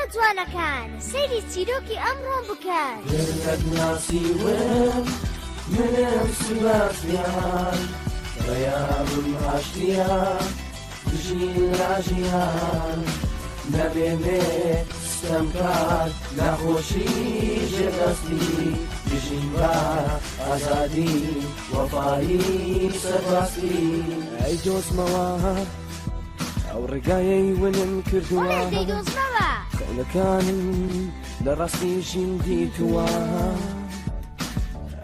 منداڵە جوانەکان سەیری چیرۆکی ئەمڕۆم بکەن. گەر نەتناسیوم منم سباستیان پەیامم ئاشتیە بژین لە ژیان نەمێنێ ستەمکار ناخۆشی ژێردەستی بژین بە ئازادی وەفایی سەرباستی. ئەی دۆزمەوە ئەو ڕێگایەی ونم کردووە بەڵێ دەیدۆزمەوە. خەونەکانم لە ڕاستی ژین دیتووە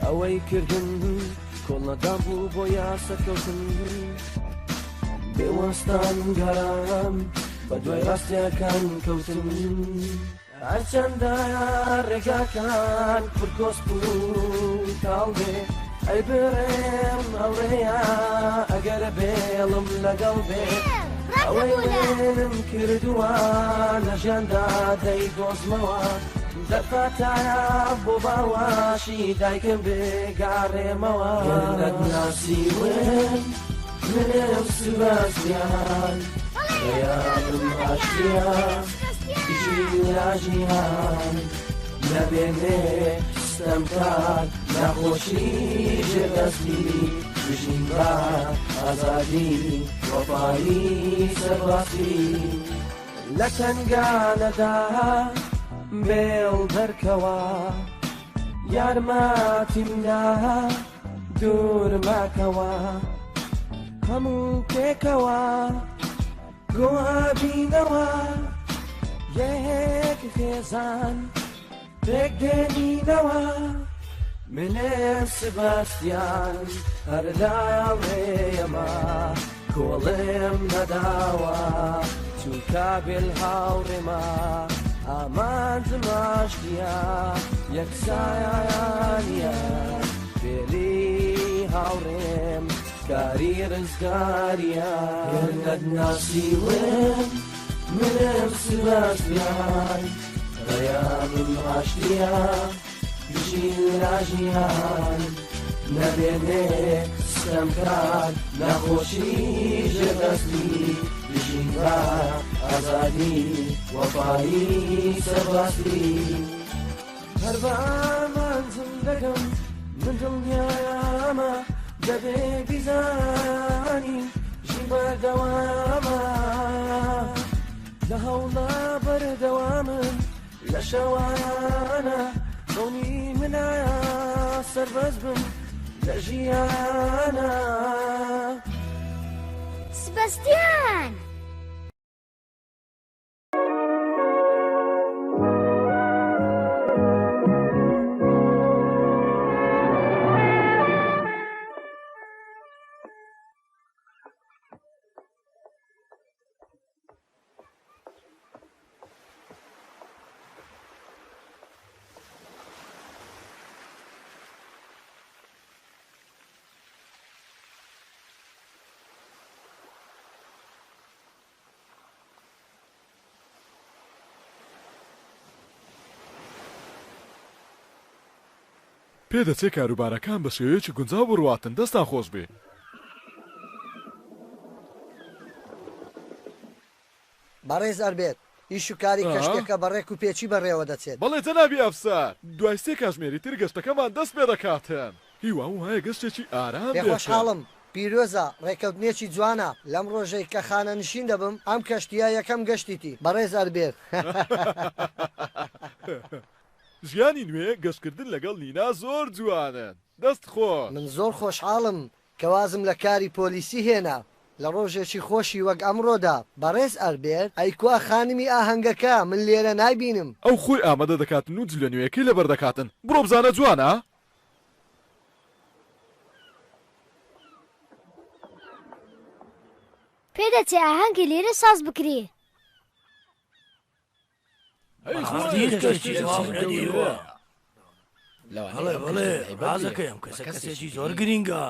ئەوەی کردم کۆڵنەدان بوو بۆ یاسەکەوتن بێوەستان گەڕام بە دوای ڕاستیەکان کەوتن هەرچەندە ڕێگاکان پرکۆسپ و تاڵ بێ ئەی بڕێم هەوڕێیە ئەگەر بێڵم لەگەڵ بێ ئەوەی منم کردووە لە ژیاندا دەیدۆزمەوە دەرفەتایە بۆ باوەشی دایکم بگەڕێمەوە نەتناسیوم منم سباستیان پەیامم ئاشتیە بژین لە ژیان نەمێنێ ستەمکار ناخۆشی ژێردەستی بژین بە ئازادی وەفایی سەرباستی لە تەنگانەدا بێڵ دەرکەوە یارمەتیمدا دوور ماکەوە هەموو پێکەوە گۆئابینەوە یەک خێزان پێک دێنینەوە منم سباستیان هەر لاوێیەمە کۆڵێم نەداوە چونکە بێل هاوڕێمە ئامانجم ئاشتیە یەکسانیە بێلی هاوڕێم کاری ڕزگاریە گەر نەتناسیوم منم سباستیان پەیامم ئاشتیە بژین لە ژیان نەمێنێ ستەمکار ناخۆشی ژێردەستی بژین بە ئازادی وەفایی سەرباستی هەر بە ئامانجم دەگەم من دڵنیامە دەبێ بیزانی ژین بەردەوامە لە هەوڵا بەردەوامم لە شەوانە خەونی منە سەربەست بم لە ژیانە. سباستیان! پێدەچێ کاروبارەکان بە شێوەیەکی گونجاو بڕواتن، دەستان خۆش بێ. بەڕێز ئەربێت، ئیش و کاری کەشتیەکە بە ڕێک و پێکی بەڕێوە دەچێت. بەڵێ جەنابی ئەفسەر، دوای سێ کاژمێری تر گەشتەکەمان دەست پێ دەکاتن. هیوام وایە گەشتێکی ئارام پێ بێتن. خۆشحاڵم، پیرۆزە، ڕێکەوتنێکی جوانە. لەم ڕۆژەی کە خانەنشین دەبم، ئەم کەشتیە یەکەم گەشتیتی، بەڕێز ئەربێت. ژیانی نوێ، گەشتکردن لەگەڵ نینا زۆر جوانن. دەست خۆش. من زۆر خۆشحاڵم کە وازم لە کاری پۆلیسی هێنا لە ڕۆژێکی خۆشی وەک ئەمڕۆدا. بەڕێز ئەربێرت، ئەی کوا خانمی ئاهەنگەکە، من لێرە نایبینم. ئەو خۆی ئامادە دەکاتن و جلە نوێیەکەی لەبەر دەکاتن. بڕۆ بزانە جوانە؟ پێدەچێ ئاهەنگی لێرە ساز بکرێ. کەسێکی زۆر گرینگە.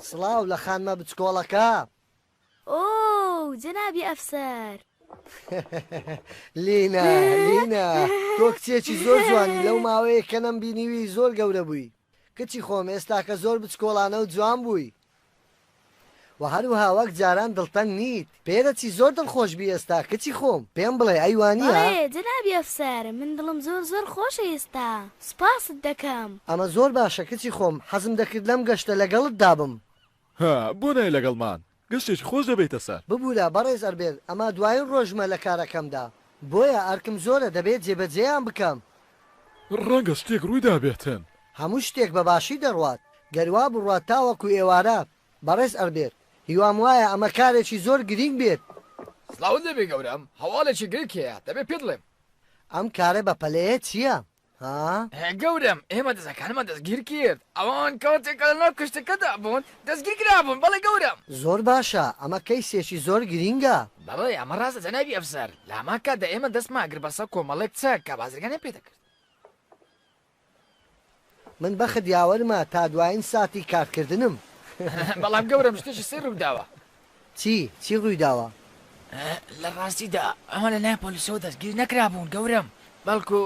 سڵاو لە خانمە بچکۆڵەکە. ئۆو جەنابی ئەفسەر. لینا لینا تۆ کچێکی زۆر جوانی لەو ماوەیە کە نەمبینیوی زۆر گەورە بووی کچی خۆم ئێستاکە زۆر بچکۆڵانە و جوان بووی. وە هەروەها وەک جاران دڵتەنگ نیت. پێدەچی زۆر دڵخۆش بی ئێستا کچی خۆم. پێم بڵێ ئەی وانییە؟ بەڵێ جەنابی ئەفسەر، من دڵم زۆر زۆر خۆشە ئێستا. سوپاست دەکەم. ئەمە زۆر باشە کچی خۆم، حەزم دەکرد لەم گەشتە لەگەڵتدا بم. ها، بۆ نایە لەگەڵمان؟ گەشتێکی خۆش دەبەیتە سەر. ببورە بەڕێز ئەلبێرت، ئەمە دوایین ڕۆژمە لە کارەکەمدا، بۆیە ئەرکم زۆرە دەبێت جێبەجێیان بکەم. ڕەنگە شتێک ڕوویدابێتن. هەموو شتێک بە باشی دەڕوات، گەر وا بڕوات تاوەکو ئێوارە، بەڕێز ئەلبێرت، هیوام وایە ئەمە کارێکی زۆر گرینگ بێت. سڵاوت لێبێ گەورەم، هەواڵێکی گرنگ هەیە، دەبێ پێت بڵێم. ئەم کارە بەپەلەیە چییە؟ ها؟ گەورەم، ئێمە دزەکانمان دەستگیر کرد. ئەوان کاتێک کە لەناو کەشتەکەدا بوون، دەستگیر کرابوون. بەڵێ گەورەم. زۆر باشە، ئەمە کەیسێکی زۆر گرینگە. بەڵێ، ئەمە ڕاستە جەنابی ئەفسەر. لە هەمان کاتدا ئێمە دەستمان گرت بەسەر کۆمەڵێک چەک کە بازرگانیان پێ دەکرد. من بەخت یاوەرمە تا دوایین ساتی کارکردنم. بەڵام گەورەم شتێکی سەیر ڕوویداوە. چی؟ چی ڕوویداوە؟ لە ڕاستیدا ئەوان لەلایەن پۆلیسەوە دەستگیر نەکرابوون گەورەم، بەڵکو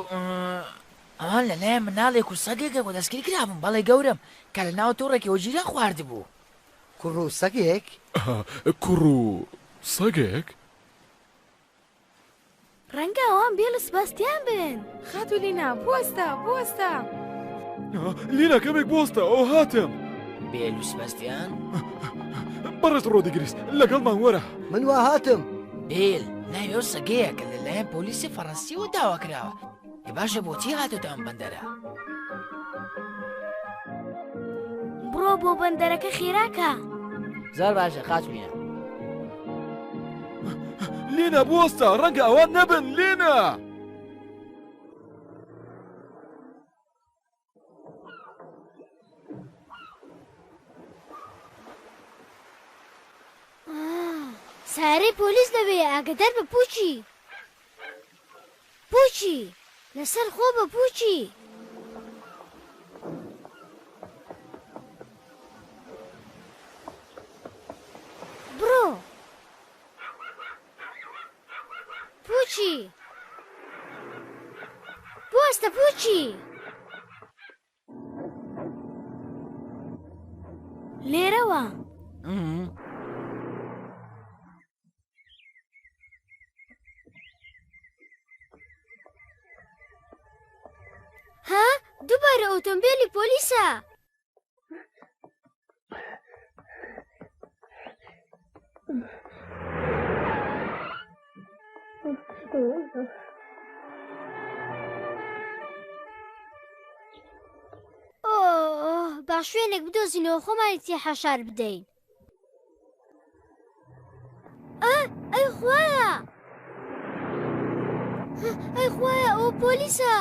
ئەوان لەلایەن مناڵێک و سەگێکەوە دەستگیر کرابوون، بەڵێ گەورەم، کە لەناو تۆڕێکەوە گیریان خواردبوو. کوڕ و سەگێک؟ کوڕ و سەگێک؟ ڕەنگە ئەوان بێل و سباستیان بن. خاتوو لینا، بوەستە، بوەستە! لینا کەمێک بوەستە، ئەو هاتم. بێل و سباستیان؟ بەڕێز ڕۆدیگریس، لەگەڵمان وەرە. من وا هاتم. بێل، ناوی ئەو سەگەیە کە لەلایەن پۆلیسی فەڕەنسییەوە داوا کراوە. ئێ باشە بۆچی هاتۆتە ئەم بەندەرە؟ بڕۆ بۆ بەندەرەکە خێراکە. زۆر باشە خاتوو لینا. لینا بوەستە ڕەنگە ئەوان نەبن لینا. سەیارەی پۆلیس لەوێیە ئاگەدار بە پوچی پوچی لەسەر خۆ بە پوچی. بڕۆ پوچی بوەستە پوچی. لێرەوە. ها دووبارە ئۆتۆمبێلی پۆلیسە. ئۆه با شوێنێک بدۆزینەوە خۆمانی تێ حەشار بدەین. ئە ئەی خوایە ئەی خوایە ئەوە پۆلیسە.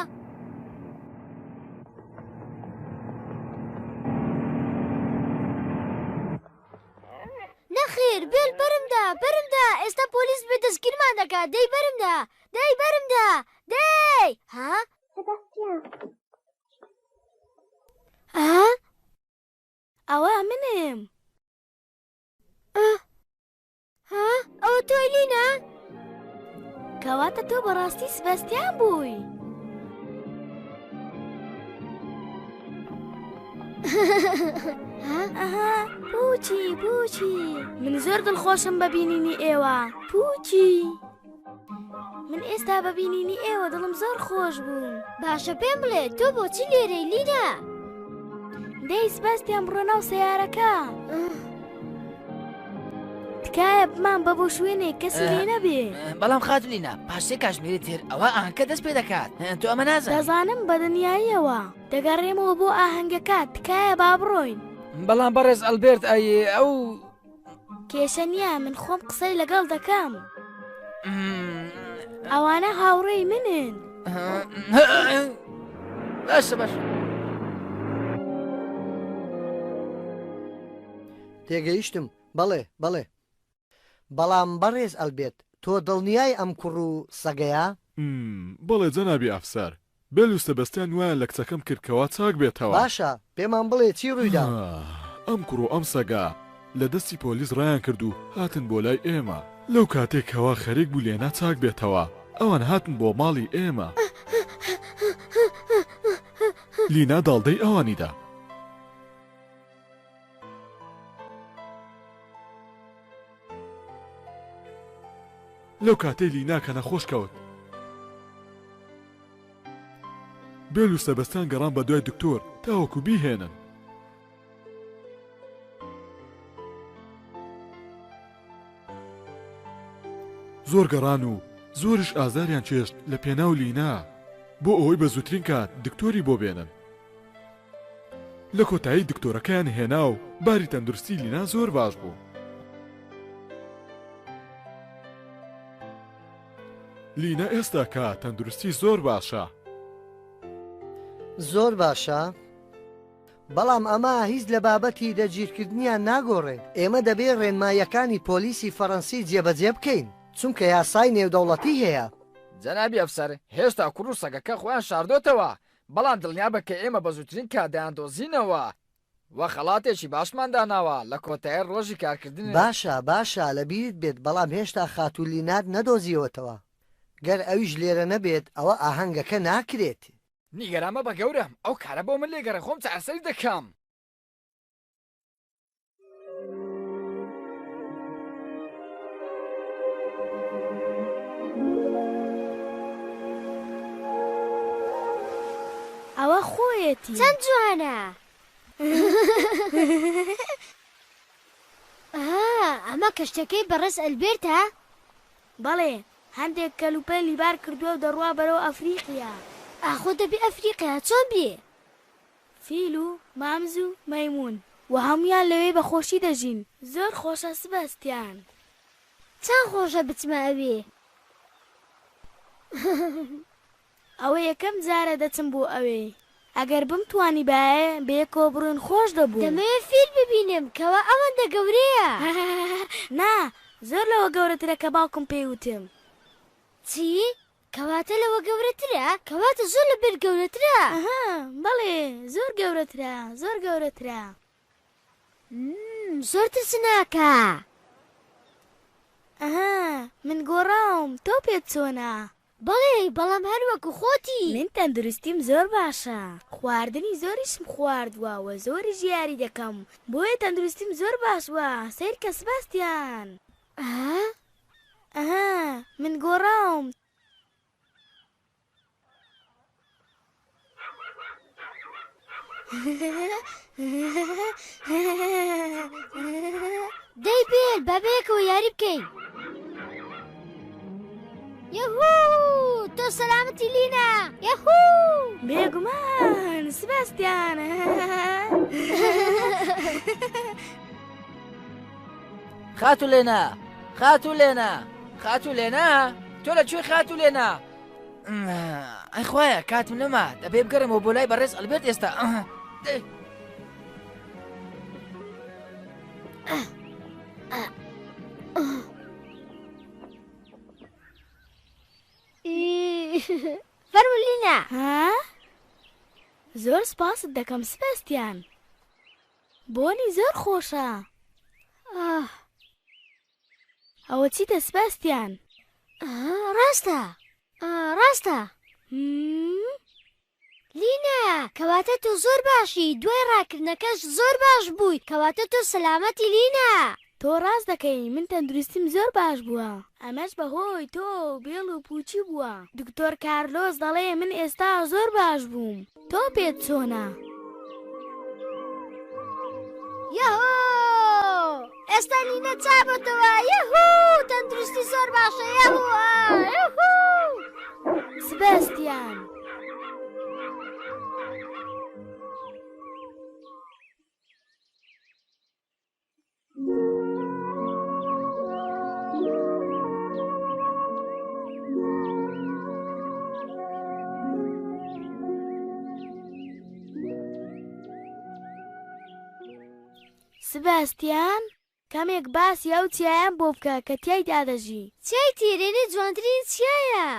نەخێر بێل بەرمدا بەرمدا ئێستا پۆلیس بێ دەستگیرمان دەکات دەی بەرمدا دەی بەرمدا دەی ها ئا ئەوە منم ها ئەوە تۆی لینا؟ کەواتە تۆ بەڕاستی سبەستیان بووی. ئەها پوچی پوچی من زۆر دڵخۆشم بە بینینی ئێوە پوچی من ئێستا بە بینینی ئێوە دڵم زۆر خۆش بوو باشە پێم بڵێ تۆ بۆچی لێرەی لینا؟ دەی سباستیان بڕۆ ناو سەیارەکە تکایە بمان بە بۆ شوێنێک کەسی لێ نەبێ بەڵام خاتوو لینا پاش سێ کاژمێری تر ئەوە ئاهەنگەکە دەست پێ دەکات تۆ ئەمە نازانی دەزانم بە دنیاییەوە دەگەڕێمەوە بۆ ئاهەنگەکە تکایە با بڕۆین بەڵام بەڕێز ئەلبێرت ئەی ئەو کێشە نییە من خۆم قسەی لەگەڵ دەکەم ئەوانە هاوڕێی منن باشە باشە تێگەیشتم بەڵێ بەڵێ بەڵام بەڕێز ئەلبێرت تۆ دڵنیای ئەم کوڕ و سەگەیە؟ بەڵێ جەنابی ئەفسەر بێل و سەبەستیان وایان لە کچەکەم کرد کەوا چاک بێتەوە. باشە پێمان بڵێ چی ڕوویدا؟ ئەم کوڕ و ئەم سەگە لە دەستی پۆلیس ڕایان کرد و هاتن بۆ لای ئێمە. لەو کاتەی کەوا خەریک بوو لێنا چاک بێتەوە، ئەوان هاتن بۆ ماڵی ئێمە. لینا داڵدەی ئەوانی دا. لەو کاتەی لینا کە نەخۆش کەوت. بێل و سەبەستان گەڕان بە دوای دکتۆر تاوەکو بیهێنن. زۆر گەڕان و زۆریش ئازاریان چێشت لە پێناو لینا بۆ ئەوەی بە زووترین کات دکتۆری بۆ بێنن. لە کۆتایی دکتۆرەکەیان هێنا و باری تەندروستی لینا زۆر باش بوو. لینا ئێستا کە تەندروستی زۆر باشە. زۆر باشە بەڵام ئەمە هیچ لە بابەتی دەستگیرکردنیان ناگۆڕێت ئێمە دەبێ ڕێنماییەکانی پۆلیسی فەڕەنسی جێبەجێ بکەین چونکە یاسای نێودەوڵەتی هەیە. جەنابی ئەفسەر هێشتا کوڕ و سەگەکە خۆیان شاردۆتەوە بەڵام دڵنیابە کە ئێمە بە زووترین کات دەیاندۆزینەوە و خەڵاتێکی باشمان داناوە لە کۆتایی ڕۆژی کارکردنت. باشە باشە لەبیرت بێت بەڵام هێشتا خاتوو لینات نەدۆزیوەتەوە گەر ئەویش لێرە نەبێت ئەوە ئاهەنگەکە ناکرێت. نیگەران مەبە گەورەم ئەو کارە بۆ من لێگەڕێ خۆم چارەسەری دەکەم. ئەوە خۆیەتی. چەند جوانە. ئا ئەمە کەشتیەکەی بەڕێز ئەلبێرتە؟ بەڵێ، هەندێک کەلوپەلی بار کردووە و دەڕوا بەرەو ئەفریقیا. ئاخۆ دەبێ ئەفریقیا چۆن بێ؟ فیل و مامز و مەیموون و هەموویان لەوێ بە خۆشی دەژین. زۆر خۆشە سباستیان. چەند خۆشە بچمە ئەوێ. ئەوە یەکەم جارە دەچم بۆ ئەوێ. ئەگەر بمتوانیبایە بەیەکەوە بڕۆین خۆش دەبوو. دەمەوێ فیل ببینم کەوا ئەوەندە گەورەیە. نا زۆر لەوە گەورەترە کە باوکم پێی وتم. چی؟ کەواتە لەوە گەورەترە؟ کەواتە زۆر لە بێر گەورەترە. ئەها بەڵێ زۆر گەورەترە زۆر گەورەترە. مم زۆر ترسناکە. ئەها من گۆڕاوم تۆ پێت چۆنە؟ بەڵێ بەڵام هەر وەکو خۆتی. من تەندروستیم زۆر باشە خواردنی زۆریشم خواردوە وە زۆریش یاری دەکەم بۆیە تەندروستیم زۆر باش بوە سەیرکە سباستیان. ئەها ئەها من گۆڕاوم. دەی بێل با بەیەکەوە یاری بکەین. یەهوو تۆ سەلامەتی لینا یەهوو. بێگومان سباستیان. خاتوو لێنا خاتوو لێنا خاتوو لێنا تۆ لە کوێی خاتوو لێنا ئەی خوایە کاتم نەما دەبێ بگەڕێمەوە بۆ لای بەڕێز ئەلبێرت ئێستا فەرموو لینا ها زۆر سپاست دەکەم سباستیان بۆنی زۆر خۆشە ئاه ئەوە چیتە سباستیان؟ ڕاستە ڕاستە لینا کەواتە تۆ زۆر باشی دوای ڕاکردنەکەش زۆر باش بووی کەواتە تۆ سەلامەتی لینا تۆ ڕاست دەکەی من تەندروستیم زۆر باش بووە ئەمەش بەهۆی تۆ و بێڵ و پوچی بووە دکتۆر کارلۆس دەڵێ من ئێستا زۆر باش بووم تۆ پێت چۆنە؟ یاهۆ ئێستا لینە چابەتەوە یاهو تەندروستی زۆر باشە یاهو یاهو سباستیان. سباستیان کەمێک باسی ئەو چیایەم بۆ بکە کە تیایدا دەژی. چیای تیرێنێ جوانترین چیایە.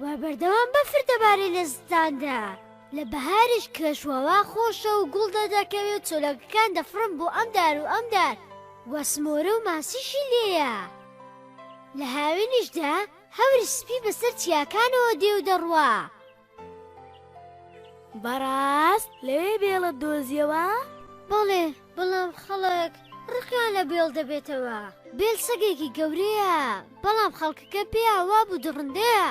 و بەردەوام بەفر دەبارێ لە زستاندا، لە بەهاریش کەشوهەوا خۆشە و گوڵ دەردەکەوێ و چۆلەکەکان دەفڕن بۆ ئەم دار و ئەم دار و سمۆرە و ماسیشی لێیە. لە هاوینیشدا هەوری سپی بەسەر چیاکانەوە دێ و دەڕوا. بەڕاست لەوێ بێڵت دۆزیەوە؟ بەڵێ، بەڵام خەڵک ڕقیان لە. لە بێڵ دەبێتەوە. بێل سەگێکی گەورەیە، بەڵام خەڵکەکە پێیان وابوو دڕندەیە.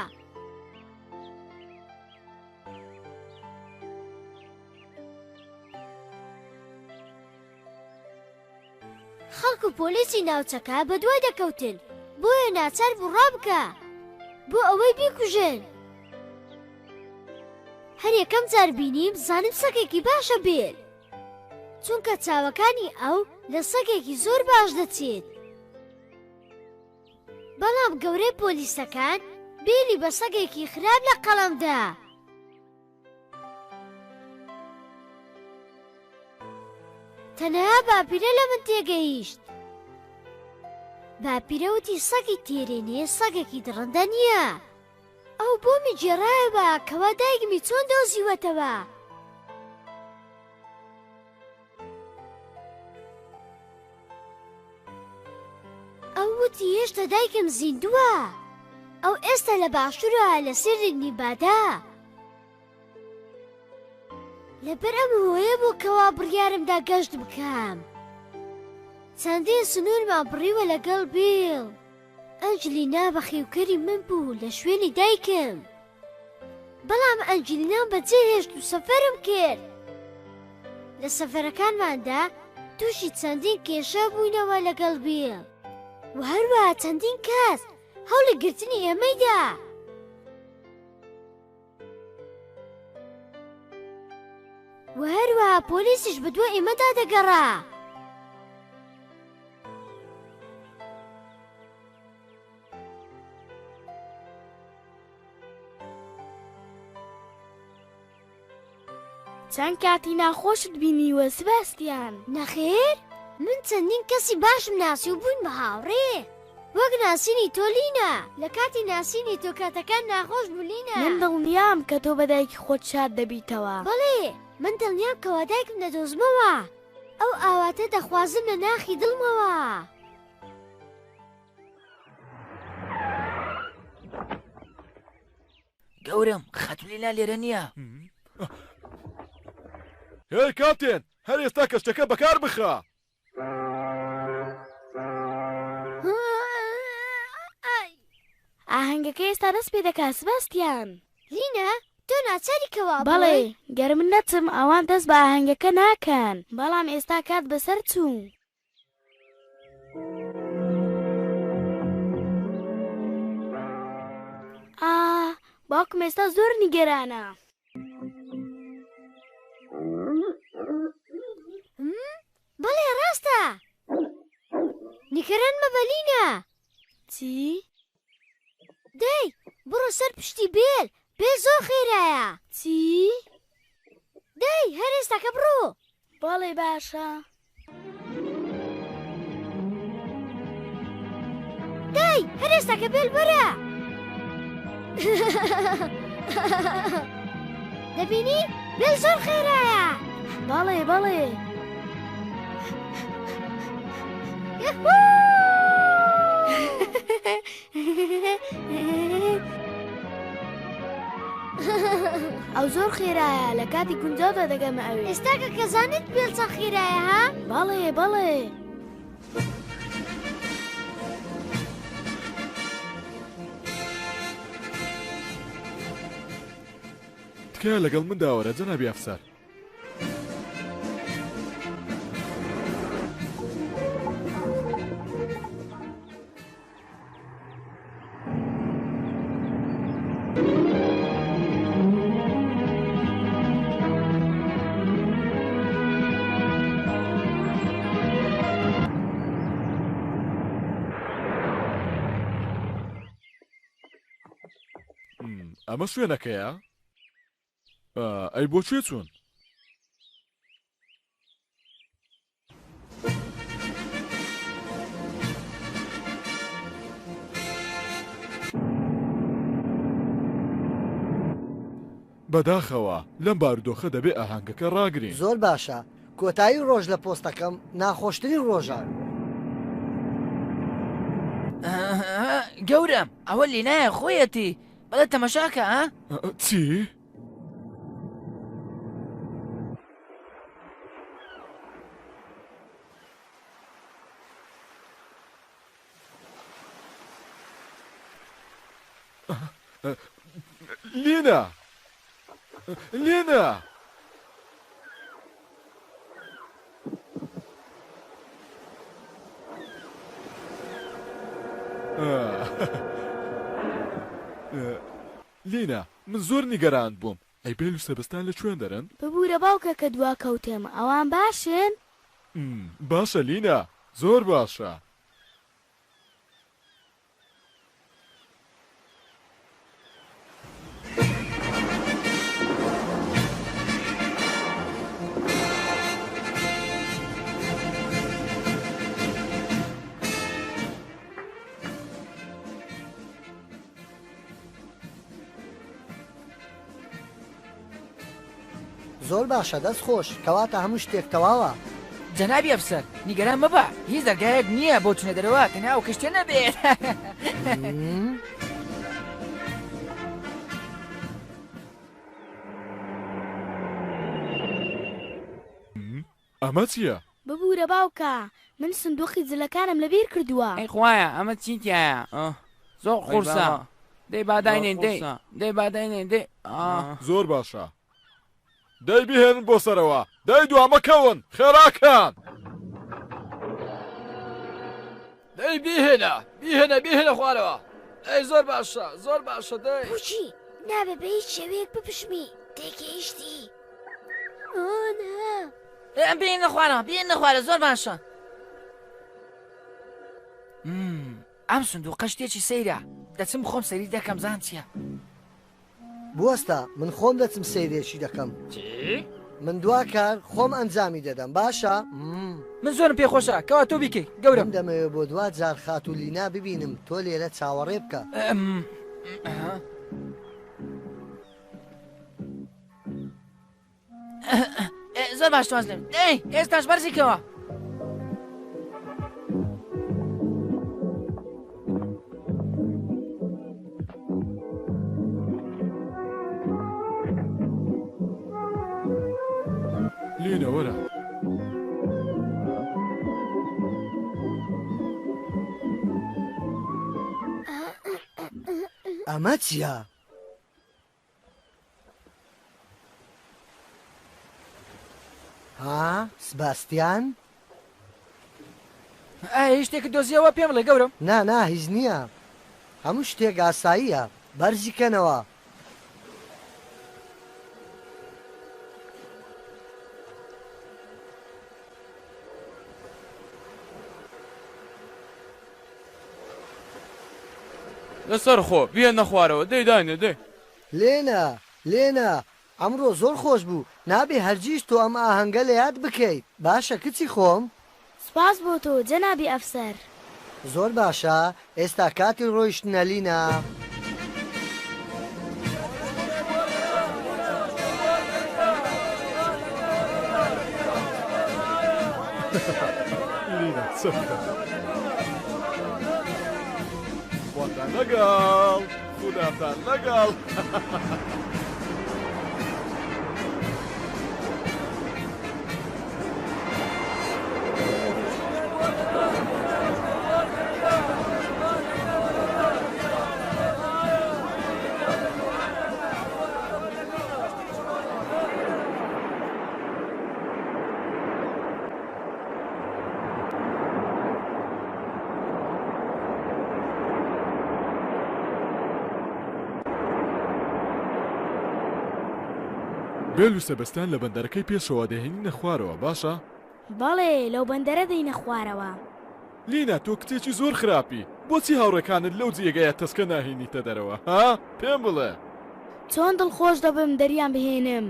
خەڵک و پۆلیسی ناوچەکە بەدوای دەکەوتن، بۆیە ناچار بوو ڕابکا بۆ ئەوەی بیکوژن. هەر یەکەم جار بینیم زانیم سەگێکی باشە بێل، چونکە چاوەکانی ئەو لە سەگێکی زۆر باش دەچێت. بەڵام گەورەی پۆلیسەکان بێلی بە سەگێکی خراپ لە قەڵەم دا. تەنها باپیرە لە من تێگەیشت. باپیرە وتی سەگی تێرێنێ سەگێکی دڕندە نییە. ئەو بۆمی گێڕایەوە کەوا دایکمی چۆن دۆزیوەتەوە. ئەو وتی هێشتا دایکم زیندووە. ئەو ئێستا لە باشوورە لە سێرنگ نیبادا. لەبەر ئەم هۆیە بوو کەوا بڕیارمدا گەشت بکەم. چەندین سنوورمان بڕیوە لەگەڵ بیڵ. ئەنجلینا بەخێوکەری من بوو لە شوێنی دایکم. بەڵام ئەنجلینام بەجێهێشت و سەفەرم کرد. لە سەفەرەکانماندا تووشی چەندین کێشە بووینەوە لەگەڵ بیڵ و هەروەها چەندین کەس هەوڵی گرتنی ئێمەی دا. و هەروەها پۆلیسیش بەدوای ئێمەدا دەگەڕا. چەند کاتی ناخۆشت بینیوە سباستیان؟ نەخێر من چەندین کەسی باشم ناسی و بووین بە هاوڕێ وەک ناسینی تۆ لینا لە کاتی ناسینی تۆ کاتەکان ناخۆش بوو لینا. من دڵنیام کە تۆ بە دایکی خۆت شاد دەبیتەوە. بەڵێ من دڵنیام کەوا دایکم دەدۆزمەوە ئەو ئاواتە دەخوازم لە ناخی دڵمەوە. گەورەم خاتوو لینا لێرە نییە. هێی کاپتێن هەر ئێستا کەشتەکە بەکار بخە. ئاهەنگەکە ئێستا دەست پێ دەکات سباستیان. لینا تۆ ناچاری کەوا بەڵێ گەر من نەچم ئەوان دەست بە ئاهەنگەکە ناکەن بەڵام ئێستا کات بەسەر چوو. ئا باوکم ئێستا زۆر نیگەرانە. بەڵێ ڕاستە نیگەران مەبە لینا. چی؟ دەی بڕۆ سەر پشتی بێل بێل زۆر خێرایە. چی؟ دەی هەر ئێستاکە بڕۆ. بەڵێ باشە. دای هەر ئێستاکە بێل وەرە. دەبینی بێل زۆر خێرایە. بەڵێ بەڵێ. ئەو زۆر خێرایە لە کاتی گونجاودا دەگەمە ئەوێ. ئێستاکە کە زانیت بێل چەند خێرایە ها؟ بەڵێ بەڵێ. تکایە لەگەڵ مندا وەرە جەنابی ئەفسەر. ئەمە شوێنەکەیە؟ ئەی بۆ کوێ چوون؟ بەداخەوە لەم بارودۆخە دەبێ ئاهەنگەکە ڕاگرین. زۆر باشە کۆتایی ڕۆژ لە پۆستەکەم ناخۆشترین ڕۆژە. گەورەم ئەوە لینایە خۆیەتی بەڵێ تەمەشاکە ها؟ چی؟ لینا! لینا! لینا، من زۆر نیگەران بووم. ئەی بێل و سەبستان لە کوێن دەرن؟ ببورە باوکە کە دواکەوتم، ئەوان باشن؟ باشە لینا، زۆر باشە. زۆر باشە دەست خۆش کەواتە هەموو شتێک تەواوە. جەنابی ئەفسەر نیگەران مەبە هیچ دەرگایەک نییە بۆ چونە دەرەوە تەنها ئەو کەشتیە نەبێت. ئەمە چییە؟ ببورە باوکە من سندوقی جلەکانم لەبیر کردووە. ئەی خوایە ئەمە چی تیایە ئۆه زۆر قورسە دەی با داینێین دەی دەی با داینێین دەی ئاه. زۆر باشە دەی بیهێنن بۆ سەرەوە دەی دوا مەکەون خێراکەن. دەی بیهێنە بیهێنە بیهێنە خوارەوە دەی زۆر باشە زۆر باشە دەی. بۆچی نابێ بە هیچ شێوەیەک بپشمی تێگەیشتی ئۆ نا. ئەم بێنە خوارەوە بێنە خوارە زۆر باشە ئەم سندوقە شتێکی سەیرە دەچم خۆم سەری دەکەم زان چییە بوەستە من خۆم دەچم سەیرێکی دەکەم چی؟ من دوا کار خۆم ئەنجامی دەدەم باشە من زۆرم پێخۆشە کەوا تۆ بیکەی گەورەم من دەمەوێت بۆ دوا جار خاتوو لینا ببینم تۆ لێرە چاوەڕێ بکە. زۆر باش تواز لێم دەی ئێستاش بەرزی کەوە. لینە وەرە. ئەمە چییە؟ ها سباستیان؟ ئایا هیچ شتێکت دۆزیەوە پێم بڵێ گەورەم. نا نا هیچ نییە هەموو شتێک ئاساییە بەرزی کەنەوە. لەسەر خۆ بیەنە خوارەوە دەی داینێ دەی. لێنا لێنا ئەمڕۆ زۆر خۆش بوو نابێ هەرگیز تۆ ئەم ئاهەنگە لە یاد بکەیت باشە کچی خۆم؟ سوپاس بۆ تۆ جەنابی ئەفسەر. زۆر باشە ئێستا کاتی ڕۆیشتنە لینا. لینا چەپکە. خواتان لەگەڵ خوداتان لەگەڵ. بێل و سەبەستان لە بەندەرەکەی پێشەوە دەهێنینە خوارەوە باشە؟ بەڵێ لەو بەندەرە دێینە خوارەوە. لینا تۆ کچێکی زۆر خراپی بۆچی هاوڕێکانت لەو جێگایە تەسکە ناهێنیتە دەرەوە ها پێم بڵێ؟ چۆن دڵخۆش دەبم دەریان بهێنم.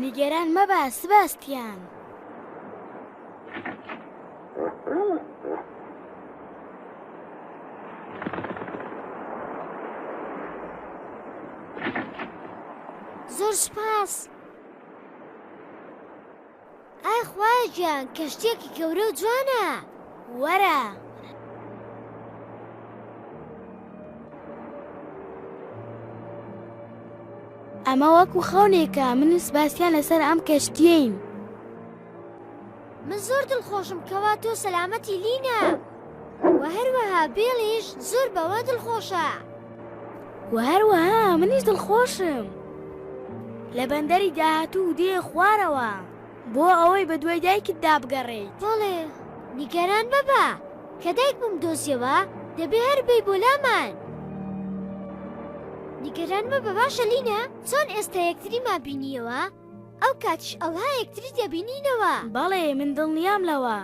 نیگەران مەبە سباستیان. زۆر سوپاس. ئای خوایە گیان کەشتیەکی گەورە و جوانە. وەرە. ئەمە وەکو خەونێکە من و سباستیان لەسەر ئەم کەشتیەین. من زۆر دڵخۆشم کەوا تۆ سەلامەتی لینا. وە هەروەها بێڵیش زۆر بەوە دڵخۆشە. وە هەروەها منیش دڵخۆشم. لە بەندەری داهاتوو دێیە خوارەوە بۆ ئەوەی بە دوای دایکتدا بگەڕێیت. بەڵێ، نیگەران مەبە، کە دایکمم دۆزیەوە دەبێ هەر بێی بۆ لامان. نیگەران مەبە باشە لینا، چۆن ئێستا یەکتریمان بینییەوە، ئەو کاتیش ئەوها یەکتری دەبینینەوە. بەڵێ، من دڵنیام لەوە.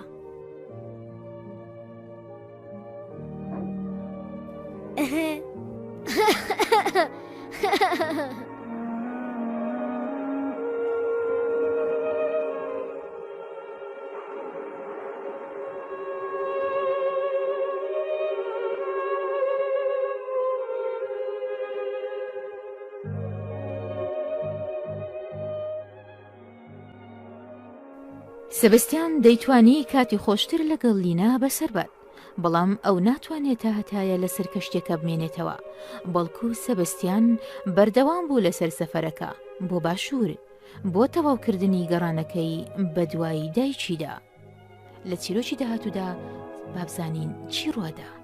سبستیان دەیتوانی کاتی خۆشتر لەگەڵ لینا بەسەر بات بەڵام ئەو ناتوانێت تا هەتایە لەسەر کەشتیەکە بمێنێتەوە بەڵکو سەبستیان بەردەوام بوو لەسەر سەفەرەکە بۆ باشوور بۆ تەواوکردنی گەڕانەکەی بەدوای دایکیدا لە چیرۆکی داهاتوودا بابزانین چی ڕوادا.